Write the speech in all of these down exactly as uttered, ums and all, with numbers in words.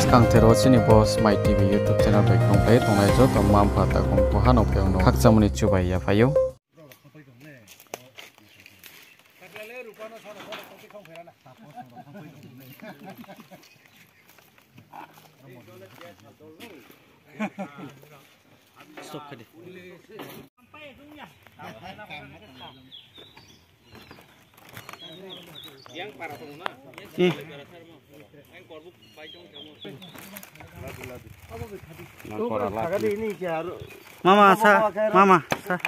Kangther wo chini bo Smai T V YouTube channel bai krungpai tongnai joto mma mpha takhu mkhu ha no phaiyong no khakchangmo ni chubai yaphai ou. Mama sa, mama sa.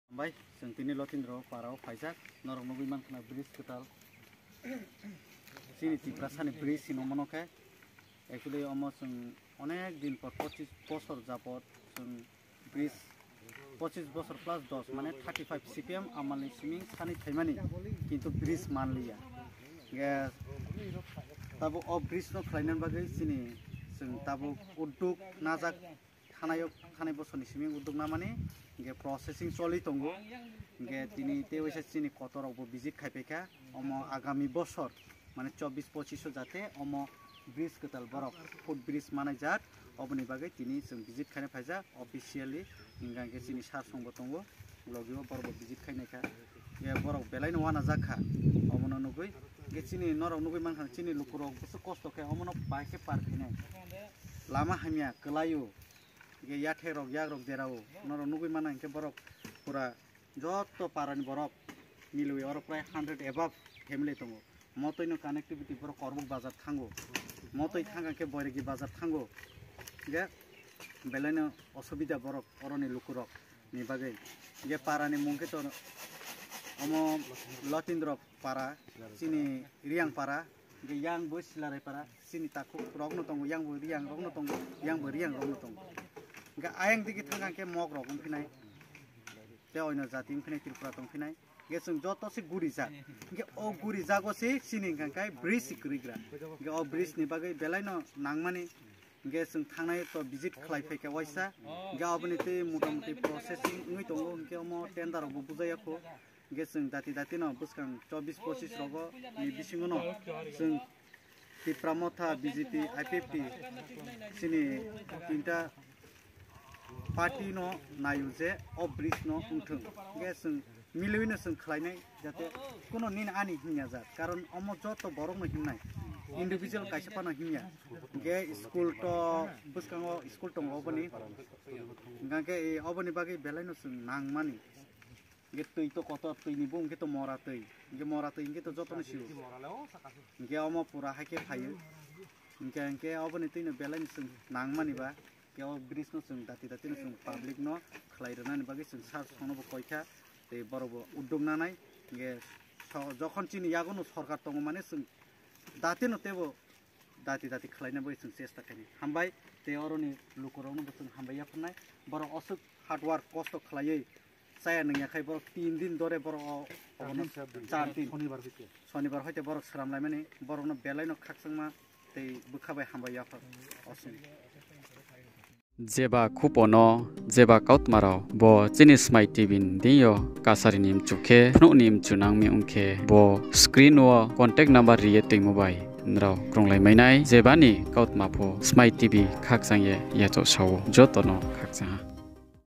Hambai, chwng tini Lotindro para o phaijak, norok nugwi mankha na bridge kwtal. Chini Tiprasani bridge hino mono khe, actually omo chwng onek din por, pochis bosor japot chwng bridge, pochis bosor plus dos, mane thirty five C P M amal ni siming sani thaimani, kintu bridge manliya. Ge tabuk o bridge no khlaina bagwi chini chwng tabuk udduk najak, thanai, thanai bosor ni siming udduk namani, ge processing choli tongo. Ge tini tei waisa chini kotor rok bo visit khai paikha, omo agami bosor, mane chobbish pochis o jate omo bridge kwtal borok foot bridge manai jak, oboni bagwi tini chwng visit khaina phaijak officially, hingkha hingkhe chini sir song bo tongo, logi o borok bo visit khai naikha. Ge borok belai no uanajak kha, omono nugwi. Ge chini norok nugwi mankha, chini lukurok bwswk kosto khe omono bai khe par khainai. Lama hamya kwlai o, ge yathek rok yak rok dera o, norok nugwi mana hingkhe borok pura joto para ni borok milwi oro prai hundred above family tongo. Motoi no connectivity borok Korbuk bazar thango, motoi thangkha khe Boiregi bazar thango, ge belai no osubida borok oroni lukurok ni bagwi. Ge para ni mung khe to omo Lotindro para, chini Riang para, ge yang bo Silarai para, chini takhuk rok no tongo, yang bo Riang rok no tongo, yang bo Riang rok no tongo. Ge ayang digi thangkha khe Mog rok wngphinai, tei oino jati wngphinai, Tripura tongphinai. Ge chwng joto se gurijak. Ge o gurijago se chini hingkha khe bridge kwrwi gra. Ge o bridge ni bagwi belai no nangmani. Ge chwng thangnai to visit khlai phaikha waisa. Ge oboni tei motamuti processing wngwi tongo, hingkhe omo tender rok bo bujaya kho. Ge chwng dati dati no bwskang chobbish pochis rogo ni bisingo no chwng Tipra Motha, B J P, I P F T chini tinta party no naio je o bridge no wngthwng. Ge chwng milwi no chwng khlainai jate kuno nini ani himya jat, karon omo joto borok no himnai, individual kaisa phano himya. Ge school to bwskango school tongo oboni, hingkha khe oboni bagwi belai no chwng nangmani. Hingkhe twi to kotor, twi ni bung hingkhe to mora twi. Hingkhe mora twi hingkhe to joto no sio. Hingkhe omo pura hai khe phaio. Hingkhe, hingkhe oboni twi no belai no chwng nangmani ba. Hingkhe o bridge no chwng dati dati no chwng public no khlai rwnani bagwi chwng sir song no bo koi kha. Tei borok bo uddog nanai. Hingkhe so-, jokhon chini yago no sorkar tongo mane chwng dati no teibo dati dati khlaina bagwi chwng chesta khainai. Hambai, tei oroni lukurokno bo chwng hambai yapharnai. Borok aswk hard work, kosto khlaiwi chaya nungya khai borok tin din dore borok o, obono char din. Sonibar hoite borok sram laimani, borokno belai no khakchangma tei bwkha bai hambai yaphar. Oswk. Jeba khupo no, jeba kautma rao bo chini Smai T V ni deing yo kasari ni mchu khe, phnuh ni mchu nang mi ong khe, bo screen wo contact number ri ye toimo bai nrao krunglai mai nai, jeba ni kautma pho Smai T V khakchang ye yachaoh sa ou, joto no khakchang ha.